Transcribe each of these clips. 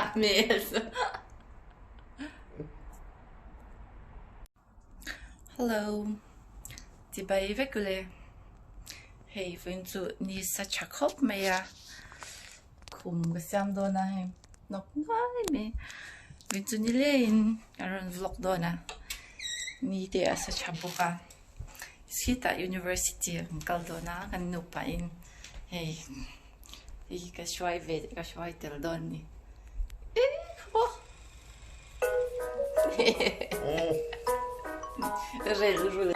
A hmel chu. Hello. Chibai vek ule. Hei vawiin chu ni sa tha khawp mai a. Khum ka siam dawn a hei hnawk nuai mai. Vawiin chu nilengin ka rawn vlog dawn a. Ni te a sa tha bawk a. Sitah university ah kan kal dawn a kan nupa in hei hei hi ka hruai ve ka hruai tel dawn a ni rel rul.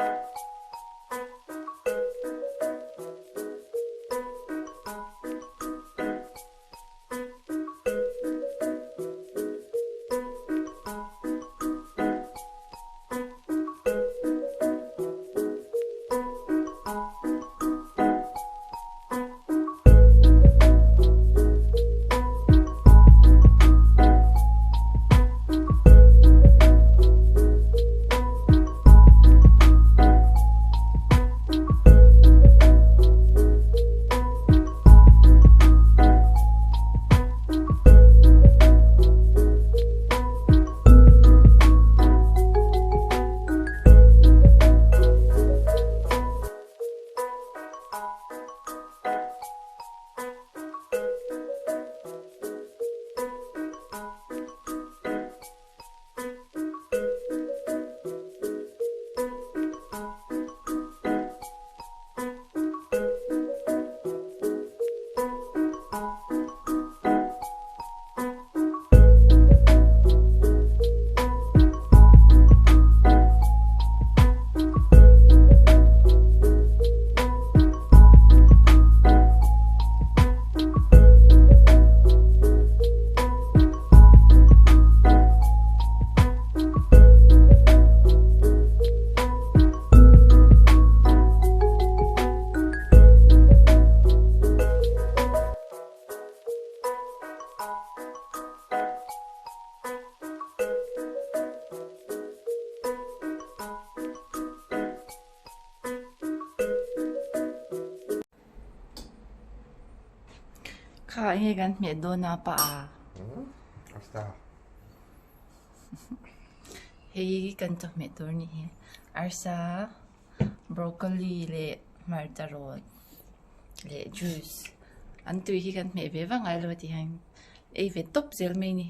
Kha enge kan hmeh dawn a pa a. Hei kan chawhmeh tur a nih hi arsa broccoli leh hmarcha rawt leh juice an tui hi kan hmeh ve vak ngai lo a tih hian ei ve tawp zel mai a ni.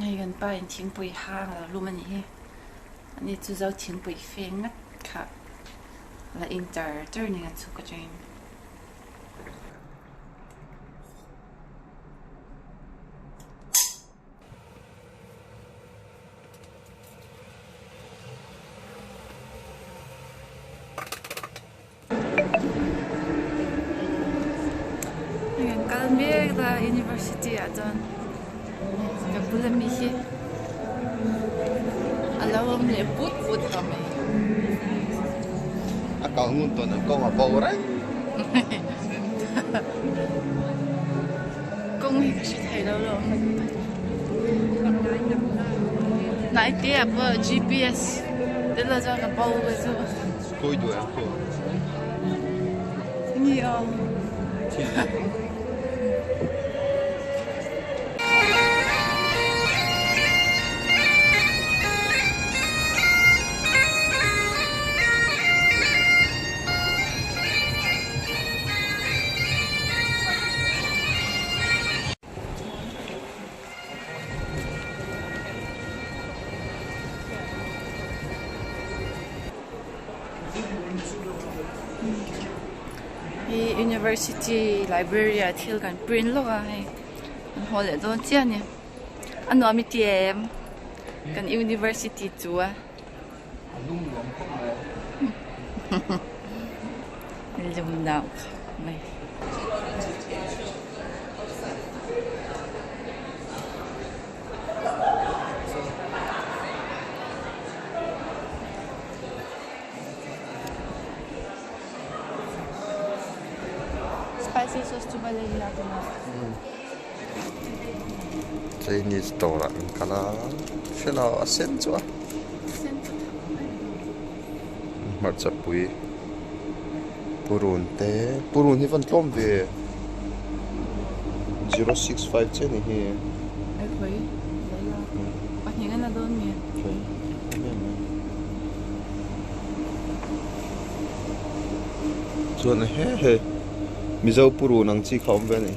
Hei kan pa in thingpui hang a lo lum a nih hi ani chu zo thingpui feng ngat kha la in char char nen a chhuk atangin. Kan kal mek a university ah chuan ka bula mi hi a lo awm leh put put tawh mai. A kal ngun tawn an kawng a bo reng. Kawng hi ka hre thei lo lawm. Hnai te ah pawh GPS te lo chuan ka bo ka chu. Kawi duai ang chu. Ni aw. Hi university library ah thil kan print lawk a hei kan haw leh dawn chiah a ni a nuam i ti em kan university chu a. Lum deuh khawp mai. Spicy sauce chu va lei ila ka ma. Chinese dawrah an kal a, hrelo a sen chu a. Hmarcha pui purun te purun hi van tlawm ve 065 che ni hi. Chuan he he Mizo purun ang chi kha awm ve a ni.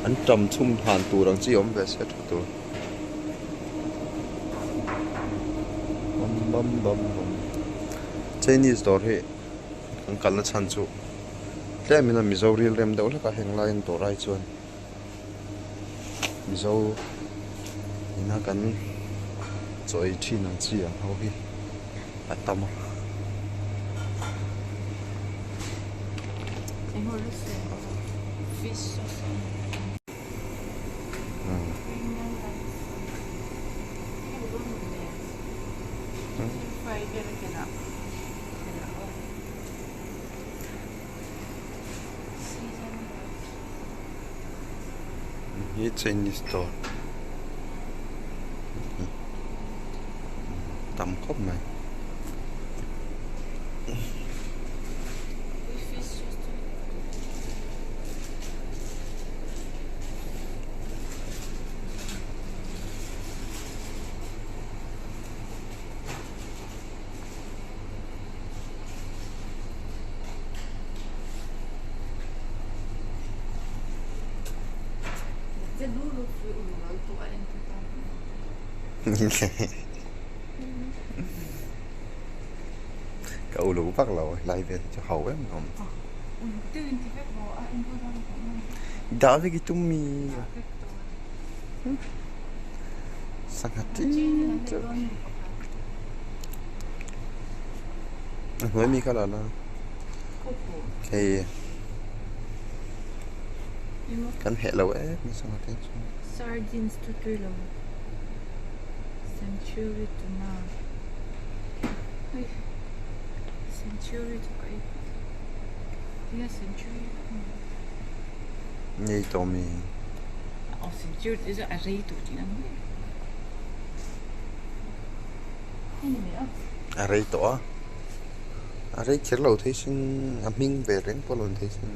An tam chhum hlan tur ang chi awm ve se tha tur. Bam bam bam bam Chinese dawr hi kan kalna chhan chu tlem in a Mizo rilrem deuh hlek a heng laiin dawr ai chuan. Mizo ina kan chaw ei thin ang chi ang ho hi a tam a. Hi Chinese dawr tam khawp mai. Ka uluk vak lo lai vel hi chu ho em em. Dah vek i tum mi. Sangha tin chu. A hnuai mi kha la la. Hei kan heh lo em mai sangha te chu. Sardines chu tui lo. Century tuna. Century chu ka ei phawt. Tinge century. Ngei tawh mi. Aw century chu a rei tawh tih na mai. A rei tawh a, a rei kher lo thei sin a hming ve reng pawh a lo ni thei sin.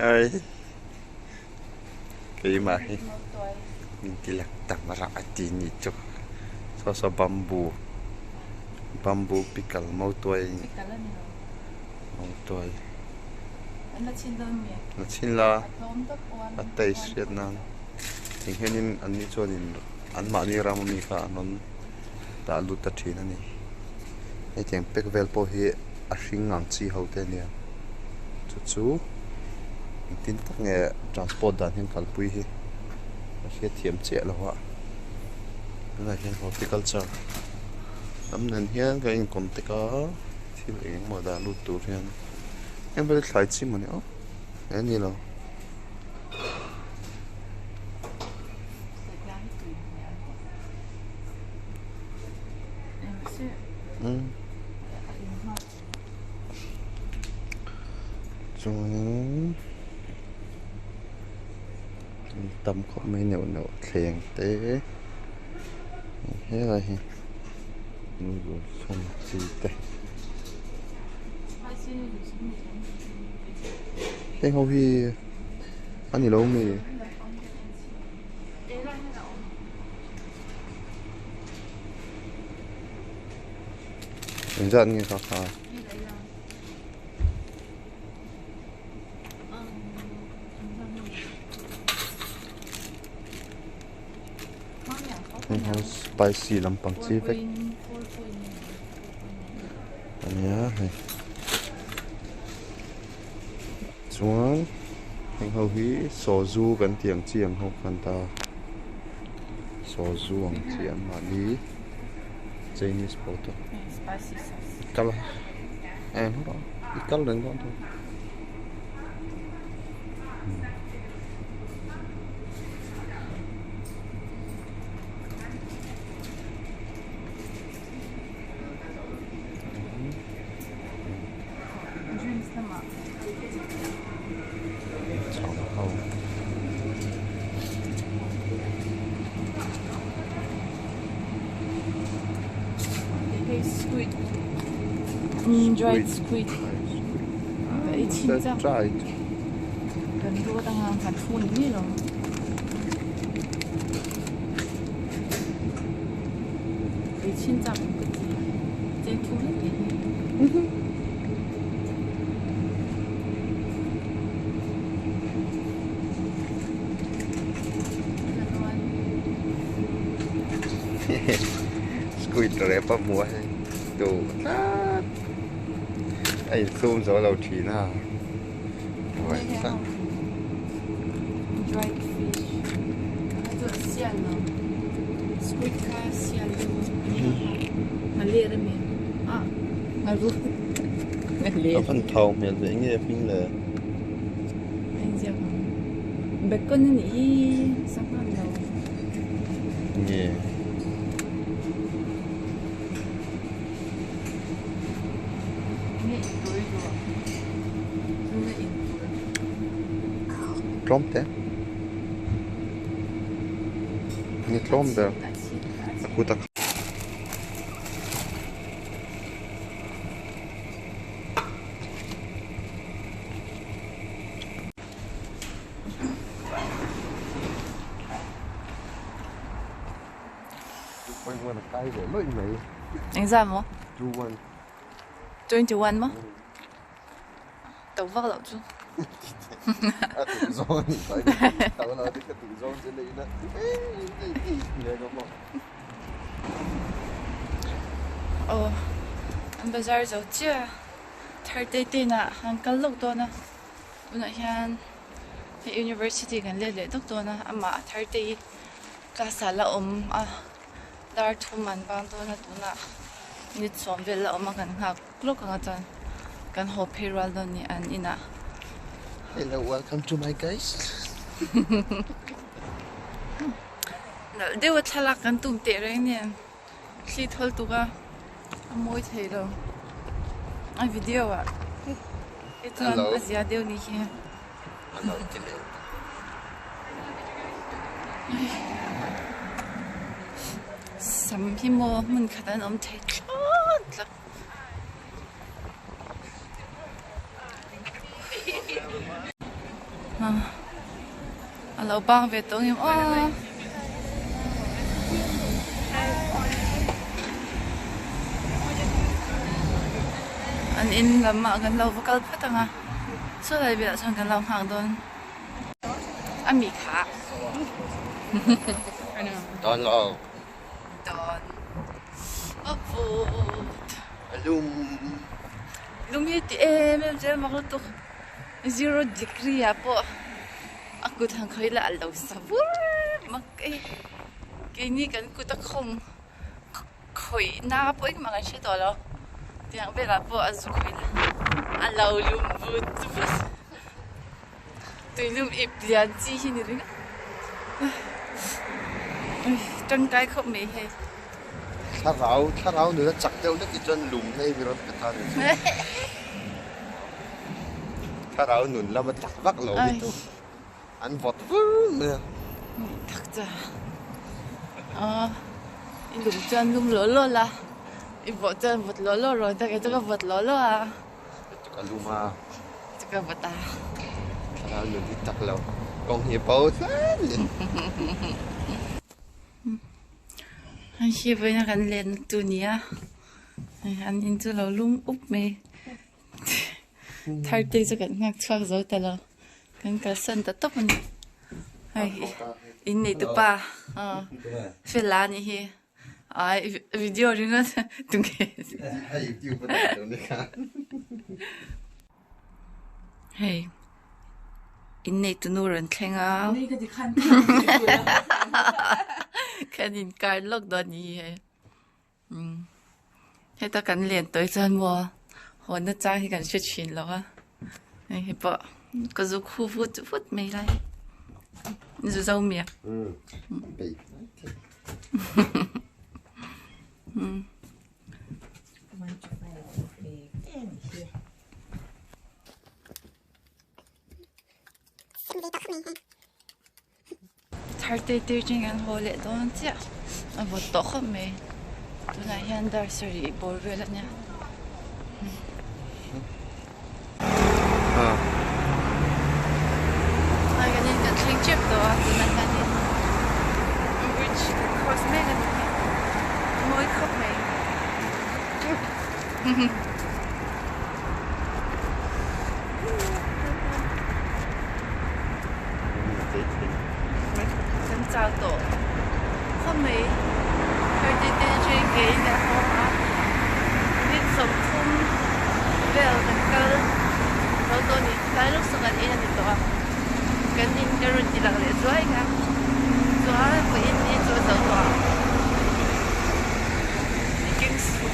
Ai keimah hi min ti lak tam rah a ti ni chu saw saw bamboo bamboo pickle mautuai mautuai la chhin la a taste hriat nan ti hianin an ni chuanin anmahni ram ami kha an rawn dah lut ta thin a ni hetiang pack vel pawh hi a hring ang chi ho te ania chu chu engtin tak nge transport dan hian kalpui hi a hriatthiam chiah lo a tunah hian horticulture lam nen hian kan inkawm tek a thil eng emaw dah lut tur hian eng vel thlai chi mawni aw he ni lo. Chuanin tam khawp mai neuh neuh thleng te helai hi noodle thlum chi te heng ho hi a ni lo mi. Engzat nge ka kha? Heng ho spicy lampang chi vek a nia hei chuan heng ho hi sawzu kan tih ang chi ang ho khan ta sawzu ang chi an mahni Chinese pawh te kal i kal reng dawn tho. Dried squid. Dried. Squid rep a hmu a hei duh tlat a insum zo lo thin a buai tlat. A van thau hmel ve enge a hming le? Nge. Tlawm te. Nge tlawm ber. A kut a Engzah maw? 21 maw? To vak loh chu. Aw an bazar zo chiah a thar te te inah an kal lawk dawn a tunah hian hei university kan let leh dawk dawn a amah a thar te hi class ah la awm a dar thum an bang dawn a tunah minute sawm vel la awm a kan nghak lawk ang a chuan kan haw phei rual dawn a ni an inah. Hello welcome to my guys. Nalh deuh a thlalak kan tum teh reng nen thli thawl tuk a a mawi thei lo a video ah hi chuan a zia deuh ni hi. Sam hi maw hmun khat an awm thei thlawt lo. A lo bang ve tawh ngem aw. An in lamah kan lo va kal phawt ang a, saw lai velah chuan kan lo nghak dawn a mi kha. Dawn lo. Dawn a vut. A lum. Lum hi ti em em zel mak lutuk. Zero degree ah pawh a kut han khawih lah a lo sa vur mak e. Keini kan kut a khawng khawih na pawh engmah kan hre tawh lo. Tiang velah pawh a zu khawih la a lo lum vut vut. Tuilum ip lian chi hi ni ringawt. Tangkai khawp mai hei. Thlarau thlarau nula chak deuh hlek hi chuan lum hlei mi rawn pe ta ni chu. Thlarau nun lama chak vak lo hi chu an vawt vur mai a. Tak cha a i lum chuan lum law law la i vawh chuan vawt law law rawh tak e chu ka vawt law law a ka lum a chu ka vawt a thlarau nun hi tak lo kawng hi a bo tlat a ni. Hei hi vawiin a kan lenna tu a ni a hei an in chu lo lum up mai thar te chu kan nghak chhuak zo ta lo. Kan kalsan ta tawp a ni. Hei innei tupa fel a nih hi. Ai video ringawt tunge. Hei innei tunu rawn thleng a. Kan inkar lawk dawn a ni hi hei. Heta kan len tawih chuan maw hawnna chang hi kan hre thin lo a hei hi pawh ka zu khu vut vut mai lai zu zo mi a Thar te tir ching an haw leh dawn chiah a vawt tawh khawp mai tunah hian dar sarih bawr vel a nia. Hei kan in kan thleng tep tawh a tunah hianin bridge kan cross mek a ni hi a mawi khawp mai. Kan chau tawh khawp mai thirty te train ke in a haw a minute 30 vel kan kal zo tawh a ni tlai lawk saw kan en a ni tawh a kan in ka rawn ti lang leh zuai kha chuan vawiin ni chu a zo tawh a keng suh.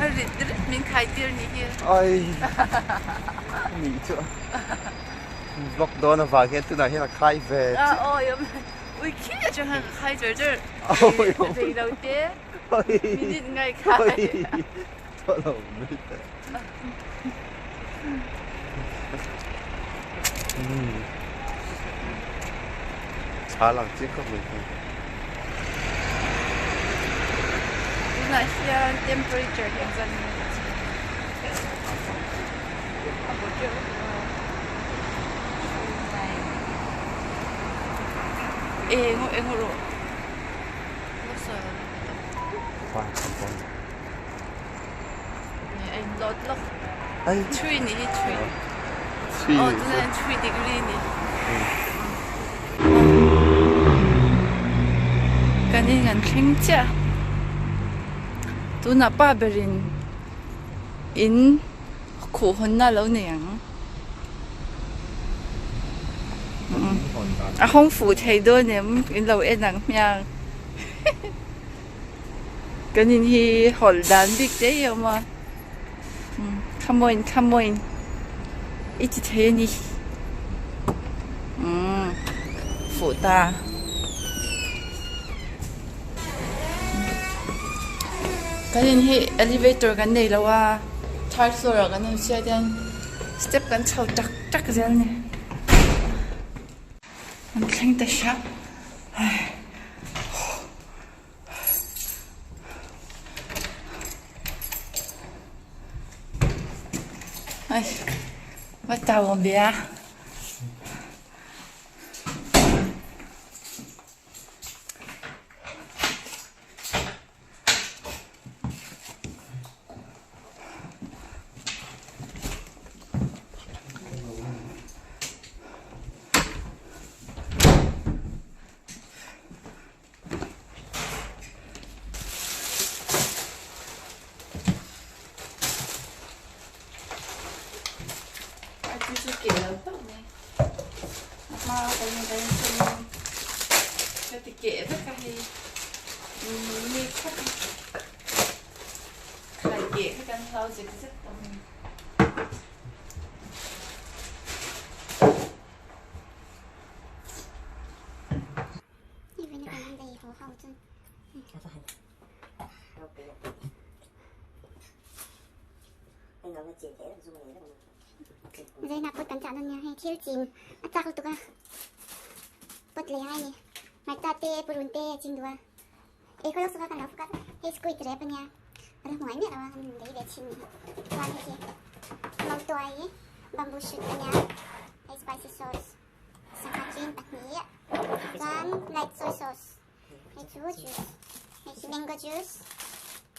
A rit rit min khai tir ni hi. Ai ni chu vlog dawn avang hian tunah hian a khai ve chiah. Awi ui khi atang khan ka khai char char. Rei lo te minute ngai khai. Tawh lo mai teh. Thla lang chiang khawp mai hi. Tunah hian temperature hi engzat nge ka chhun a bawt reuh a eng eng rawh Kan in an thleng chiah tunah pa berin in khuh hawnna a lo nei ang a hawng fuh thei dawn em in lo en ang hmiang. Kan in hi hawlh dan bik te hi a awm a khamuain khamuain i ti thei a ni umm fuh ta kan in hi elevator kan nei lo a third floor ah kan awm sia hian step kan chho tak tak zel a ni. An thleng ta hrap. Ai, va tau awm ve a. A chu chu keh lo hlauh mai. A hma kan in kan in ka ti keh vek a hei mi khawp a khai keh kha kan hlau zek zek tawh a ni. Zaina pot kan chah dawn nia hei thil chin a chak lutuk a pot lei angai ni hmarcha te purun te a ching duh a ei khawlawk sawka kan lo fak a hei squid rep ania ka la hmu ngai miah lo a kan lei ve chhin ni chuan hei hi mautuai bamboo shoot ania hei spicy sauce sangha chin pahnih chuan light soy sauce hei chu juice hei hi mango juice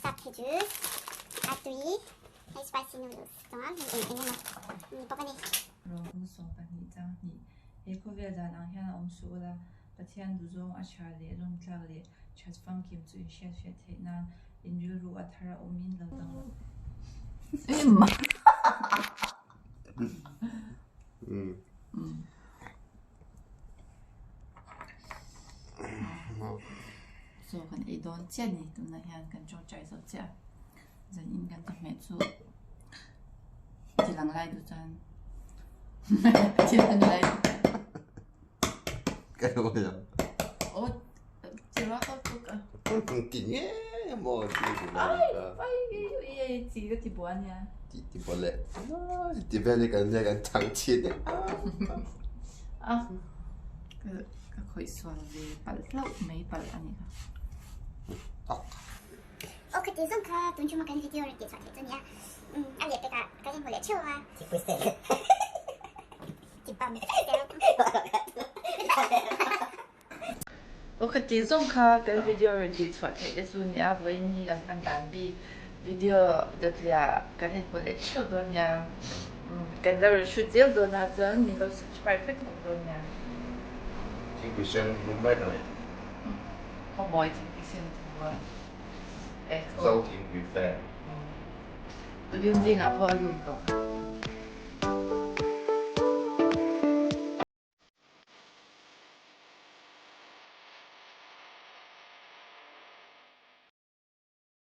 saphi juice a tui hei spicy noodles chuan hei eng eng emaw ni bawk a ni. Rawng 12 chang hnih. He khawvel dan ang hian a awm suh ula, Pathian duhzawng a tha leh lawmtlak leh that famkim chu inhriat fiah theih nan in rilru a thar a awmin lo dang lo. Chaw kan ei dawn chiah a ni tunah hian kan tawngtai zo chiah a zan in kan chawhmeh chu ti lang lai duh chuan ti lang lai aw ti ruak a tuk a ti nge maw ti ti ai ai ai ti ka ti buah ania ti ti buah leh ti vel hi kan kan chang chhin a ka khawih sual ve palh hlauh mai palh a ni kha. Aw ka ti zawng kha tun chuma kan video rawn tih chhuah theih chu nia a leh pekah ka inhmu leh theuh a. Ti bam Aw ka ti zawng kha kan video rawn tih chhuah theih te chu nia vawiin hi kan hman dan bik video dawtliah kan inhmu leh theuh dawn nia kan la rawn shoot zel dawn a chuan min lo subscribe vek bawk dawn nia. Thingpui sen lum mai ka nei. Khawmawi thingpui sen thu a Zo thingpui fan. Tukin zingah pawh a lum tawh.